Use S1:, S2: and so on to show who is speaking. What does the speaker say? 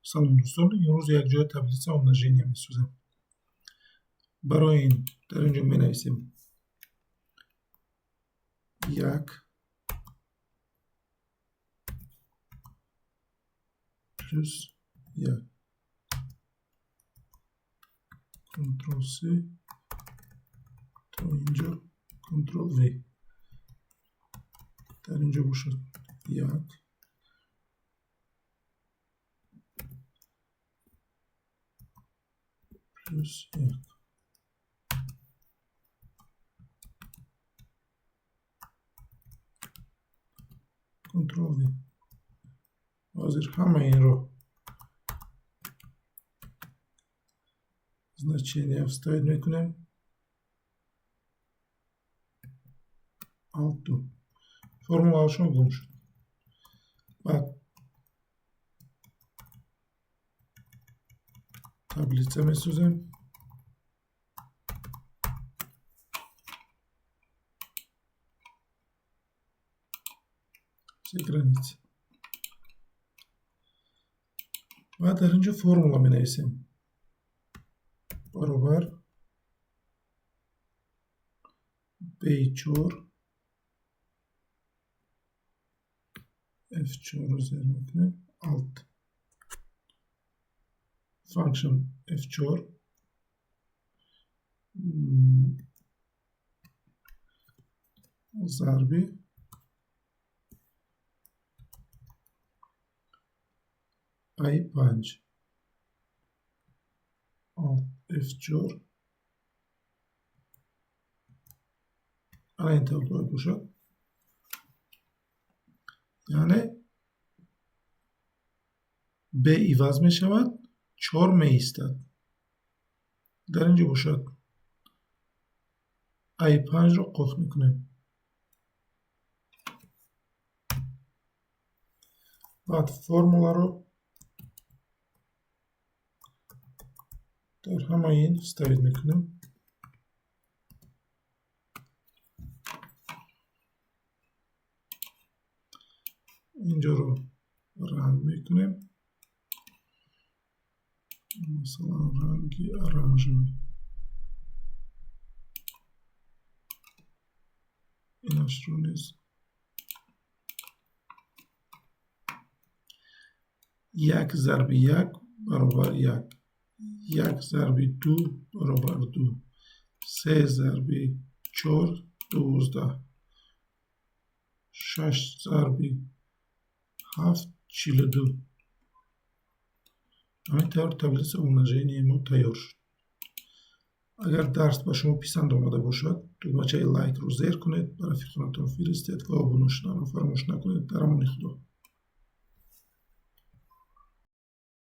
S1: Салом, дӯстон! Имрӯз якҷоя таблица умножения месозем. Барои ин дар ин ҷо менависем як плюс як, Ctrl C, то инҷо Ctrl V. Дар ин ҷо бошад як плюс як. Ctrl V. Ҳозир ҳамаи инро значение вставить мекунем. Alt ду. Формулаашон гум шуд. Баъд таблица месозем. Се граница. Баъд дар ин ҷо формула менависем. Баробар B4 F4-ро зер мекунем. Alt function F4 зарби A5, Alt F4. Ана ин тавр бояд бошад. Яъне B иваз мешавад, чор меистад. Дар ин ҷо бошад A5-ро қуфл мекунем. Баъд формуларо дар ҳамаи ин вставить мекунем. Инҷоро ранг мекунем. Масалан, ранги оранжевый. Инашро низ як зарби як баробар як. Як зарби ду баробар ду. Се зарби чор 12. Шаш зарби ҳафт 42. Ҳамин тавр таблица умножения мо тайёр шуд. Агар дарс ба шумо писанд омада бошад, тугмачаи лайкро зер кунед, ба рафиқонатон фиристед ва обуна шуданро фаромӯш накунед. Дар амони Худо.